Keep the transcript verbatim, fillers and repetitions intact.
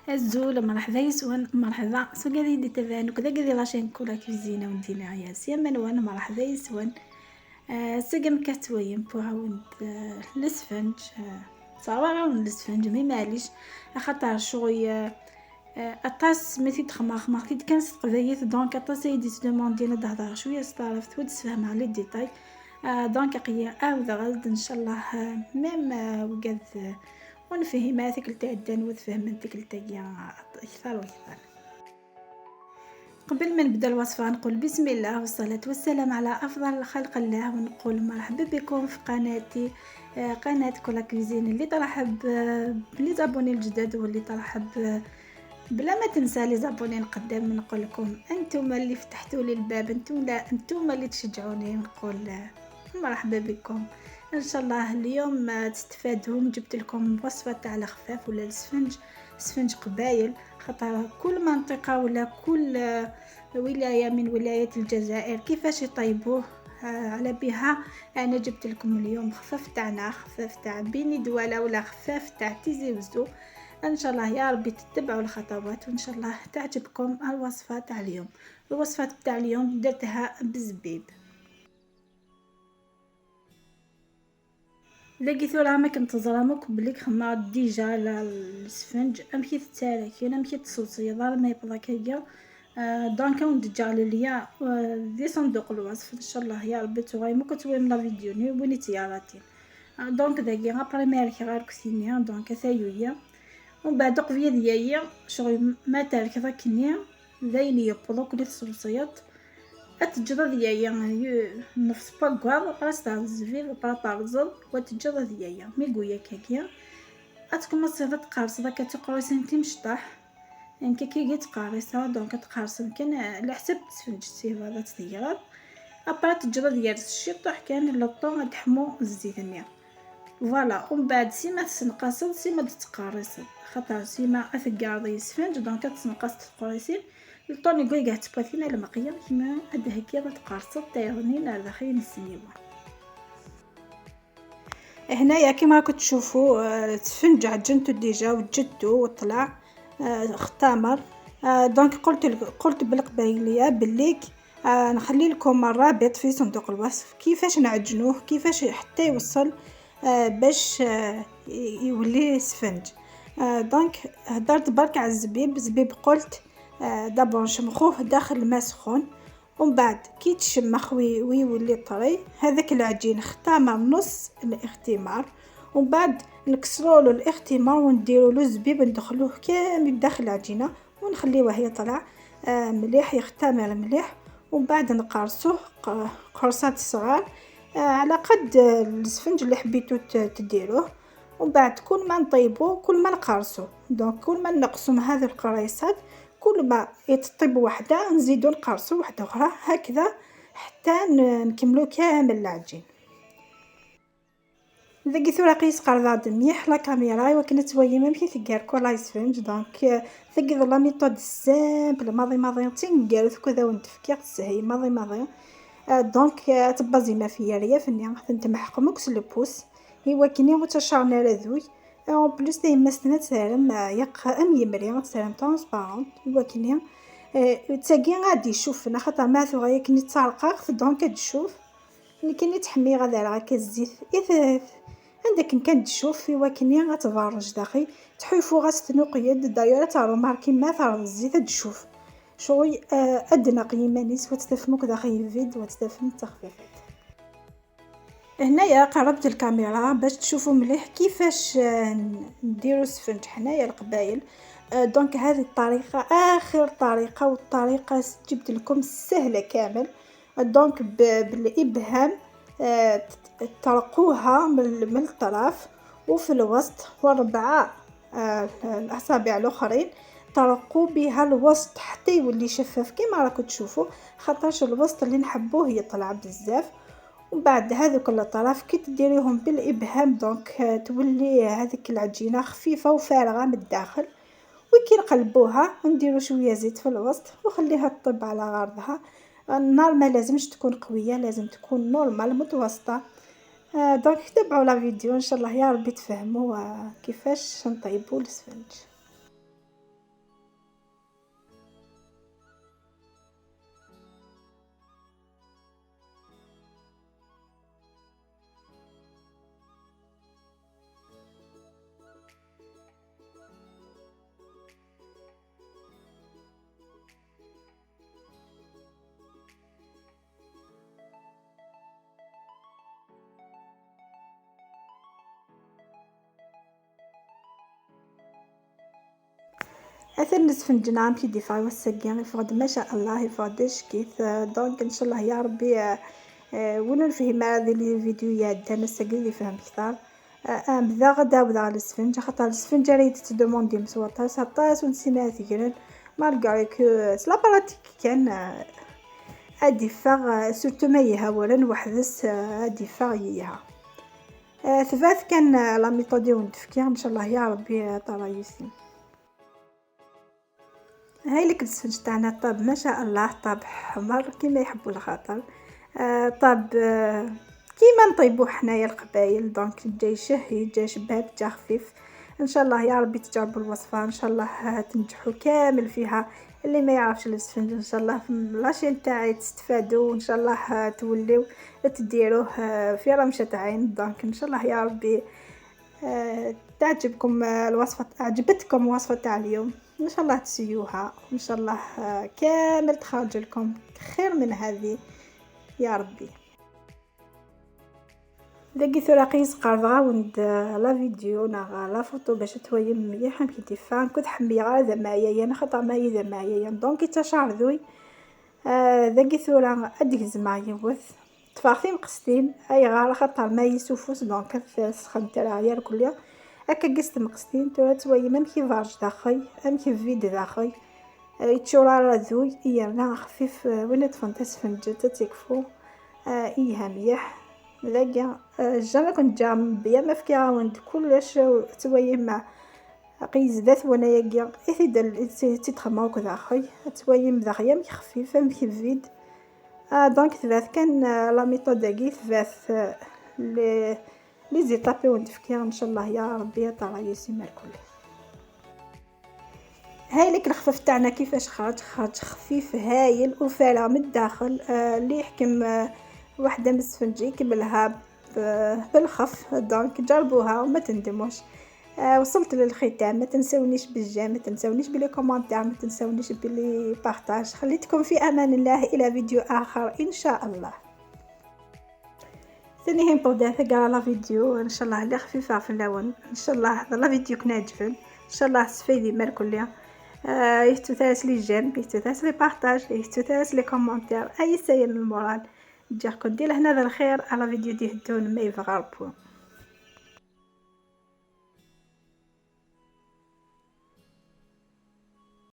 Azul, merḥba yes-wen, merḥba s wigad i d-itabaɛen akk dagi di la chaîne Kula Cuisine, a wen-d-iniɣ yas yamma-nwen, merḥba yes-wen. Ah, segem kat wayem pour awen-d, ah, lesfenǧ, ah, ttṛawaɣ-awen lesfenǧ, mi maɛlic, axaṭer ccɣel, ah, ah, aṭas mi t-id-xemmeɣ, xemmeɣ-t-id kan s teqbaylit, donc aṭas ay d-yettdemandin ad d-hedreɣ cwiya s taɛrabt, ur d-sfehmeɣ les détails. Ah, donc aql-i ɛawdeɣ-as-d, ncallah, ah, même, ah, wigad, ah, ur nefhim ara tikkelt iɛeddan, ur tfehmem tikkelt-agi, ah, akter u akter. قبل ما نبدا الوصفة نقول بسم الله والصلاة والسلام على أفضل خلق الله، ونقول مرحبا بكم في قناتي، آه، قناة كولا كويزين اللي ترحب، آه، ب les abonnés الجدد، واللي ترحب، آه، بلا ما تنسى les abonnés القدام. نقول لكم انتم اللي فتحتوا لي الباب، انتم لا، انتم اللي تشجعوني، نقول، آه، مرحبا بكم. ان شاء الله اليوم، آه، تستفادوا. جبت لكم وصفة تاع الخفاف ولا السفنج، سفنج قبايل، خاطر كل منطقة ولا كل، آه، ولاية من ولايات الجزائر كيفاش يطيبوه. آه، على بها أنا جبت لكم اليوم خفاف تاعنا، خفاف تاع بيني دوالة ولا خفاف تاع تيزي وزو. إن شاء الله يا ربي تتبعوا الخطوات، وإن شاء الله تعجبكم الوصفة تاع اليوم. الوصفة تاع اليوم درتها بالزبيب. داكي ثورة ما كنت تزرى مك بلي خمار ديجا على السفنج، امشي تتسالكين، امشي تصوصي، ضار ما يبغى كيا. آه، دونك اون ديجا على ليا، آه، دي صندوق الوصف، ان شاء الله يا ربي تغيمو كتويم لا فيديو ني وين تياراتين. آه، دونك داكي ابري ما يركي غير كسينيا، دونك ثايوية. ومن بعد قبيل ديالي شغل ما تركض كنيا، داين يبلوك لي تصوصيات. اتجرد يايا، نفس باكوار، راس تاع الزبيب، برا تاع الزر، وتجرد يايا، مي قويا كاكيا. اتكمصيض تقارص ذاك تقروسين تيمشطاح. يعني كي كي تقارصها، دونك تقارص يمكن على حسب تسفنجتي هذا تديرها. ابرا تجرد يا الشيطوح كان لطون تحمو الزيت النير. فوالا، ومن بعد سيما تسنقصد سيما تتقرصد، خاطر سيما اثقارض يسفنج، دونك تسنقص تقريسين. الطون يقول كاع تبغيتينا المقيه كيما هاد هكا تقرصد تايغنين على داخل السنيوه. هنايا كيما راكم تشوفوا، آه، السفنج عجنته ديجا وجدته وطلع، آه، اختمر. آه، دونك قلت ل-، قلت بالقبايليه بالليك، آه، نخلي لكم الرابط في صندوق الوصف كيفاش نعجنوه، كيفاش حتى يوصل، آه، باش، آه، ي-، يولي سفنج. آه، دونك هدرت برك على الزبيب. الزبيب قلت، آه، دابور نشمخوه داخل الماء سخون، ومن بعد كي تشمخ وي-، ويولي طري، هذاك العجين اختمر نص الاختمار، ومن بعد نكسروا له الاختمار ونديروا له الزبيب، ندخلوه كامل داخل العجينه، ونخليوه يطلع، آه، مليح، يختمر مليح، ومن بعد نقرصوه ق-، قرصات صغار، آه، على قد السفنج اللي حبيتو ت-، تديروه. ومن بعد كل ما نطيبو كل ما نقرصو، دونك كل ما نقصو من هذه القريصات كل ما يتطيب وحده نزيدو نقرصو وحده اخرى هكذا حتى ن-، نكملو كامل العجين. دقي ثورة قيس قرضات مليح لا كاميرا، وكنا تويم ممكن تقار كولا يسفنج، دونك، آه، تقي ظلا ميثود سامبل، ماضي ماضي تنقار ثكو ذا ونتفكيق تسهي ماضي ماضي. آه، دونك، آه، تبازي ما فيا ريا فني، تنتمحق مكس لبوس، هي وكني وتشارنا على ذوي. آه، اون بليس تيمستنا تسالم، آه، يق ام يمري تسالم ترونسبارونت، هي وكني. آه، تاقي غادي يشوفنا خاطر ما ثوغا يكني تسارقاغ، دونك تشوف. لكن تحمي غدا راه هكا الزيت. إيه، عندك كان تشوف في وكني غتبرج داخل، تحيفو غاس تنقيد دايره تاع روماركي ما تعرض الزيت تشوف. شوي، آه، ادنى قيمانيس وتتفمك داخل الفيد وتتفهم التخفيفات. هنايا قربت الكاميرا باش تشوفوا مليح كيفاش، آه، نديروا السفنج حنايا القبايل. آه، دونك هذه الطريقة آخر طريقة، والطريقة جبت لكم السهلة كامل. دونك ب-، بالإبهام، آه، ت-، ترقوها من، من الطرف وفي الوسط والربعة، آه، الأصابع الأخرين ترقوا بها الوسط حتى يولي شفاف كيما راكم تشوفوا، خاطرش الوسط اللي نحبوه يطلع بزاف. ومن بعد هذوك الأطراف كي تديريهم بالإبهام، دونك، آه، تولي هذيك العجينة خفيفة وفارغة من الداخل. وكي نقلبوها نديرو شوية زيت في الوسط وخليها تطيب على غرضها. النار ما لازمش تكون قوية، لازم تكون نورمال متوسطة. آه، دونك تبعوا لا فيديو ان شاء الله يا ربي تفهموا، آه، كيفاش نطيبوا السفنج. Atan nesfenǧen amek i d-yeffeɣ wass-agi, yeffeɣ-d ma sha Allah, yeffeɣ-d acek-it. Donc ncallah ya Rebbi, eh, eh, win ur nefhim ara di les vidéos iɛeddan, ass-agi ad yefhem kter. Eh, am daɣ ad d-ɛawdeɣ lesfenǧ, axaṭer lesfenǧ ara yi-d-tettdemandem s waṭas, aṭas ur nessin ara t-gren, malgré que s la pratique kan, eh, ad d-iffeɣ, eh, surtout ma yelha wawal weḥd-s, eh, ad d-iffeɣ yelha. Eh, tebɛet kan, eh, la méthode i wen-d-fkiɣ, ncallah ya Rebbi, eh, ṭṭara yusin. هاي لك السفنج تاعنا طاب ما شاء الله، طاب حمر كيما يحبوا الخاطر. آه، طاب، آه، كيما نطيبوه حنايا القبايل. Donc جا يشهي، جا شباب، جا خفيف. ان شاء الله يا ربي تجربوا الوصفه، ان شاء الله تنجحوا كامل فيها. اللي ما يعرفش السفنج ان شاء الله في la chaîne تاعي تستفادوا، وان شاء الله توليو تديروه في رمشه عين. Donc ان شاء الله يا ربي، آه، تعجبكم، آه، الوصفه، عجبتكم وصفه تاع اليوم. ان شاء الله تسيوها، وان شاء الله، آه، كامل تخرج لكم خير من هذه يا ربي. داكي ثورة قيس قرض غاوند، آه، la vidéo ناغ la photo باش تويم مليح. كي تفان كنت حمي غير ذا معايا انا، خاطر ما يذا معايا انا. Donc يتشعر ذوي. آه، داكي ثورة اديك زمع يوث. تفاغتي مقستين، ايغار خاطر ما يسوفوس، donc السخن تاع العيار كلها. هكا قست مقستين، تو تويم امك يفرج داخل، امك يفيد داخل. آه، يتشورار ذوي، يرنا خفيف، آه، وين يطفن تسفنجة تتكفو. آه، ايها مليح. لاقي، آه، جامي كنت جام بيا ما فكي عاونت كلش، آه، تويم مع قيز ذات وانا ياقي. اثيد ال-، تتخماوك داخل، تويم داخل يا مك خفيف، يا مك يفيد. آه، donc ثبات كان، آه، la méthode داكي ثبات، آه، لي، les étapes ونتفكير ان شاء الله يا ربي يا ترى يسيما الكل. هاي لك الخفاف تاعنا كيفاش خرج، خرج خفيف هايل وفارغ من الداخل، آه، اللي يحكم، آه، وحدة من السفنجي كملها ب-، بالخف. Donc جربوها وما تندموش. آه، وصلت للختام، ما تنسونيش بال j'aime، ما تنسونيش ب les commentaires، ما تنسونيش ب les partages. خليتكم في امان الله الى فيديو اخر ان شاء الله. ثاني هم بودات قال la vidéo ان شاء الله اللي خفيفه في الاول، ان شاء الله هذا la vidéo كنا عجبن، ان شاء الله تستفيدي من الكل. آه، يهتو ثلاث les j'aime، يهتو ثلاث les partages، يهتو ثلاث les commentaires، اي سيل المورال. جاكم دي لهنا ذا الخير على فيديو دي هدون ما يبغى ربو.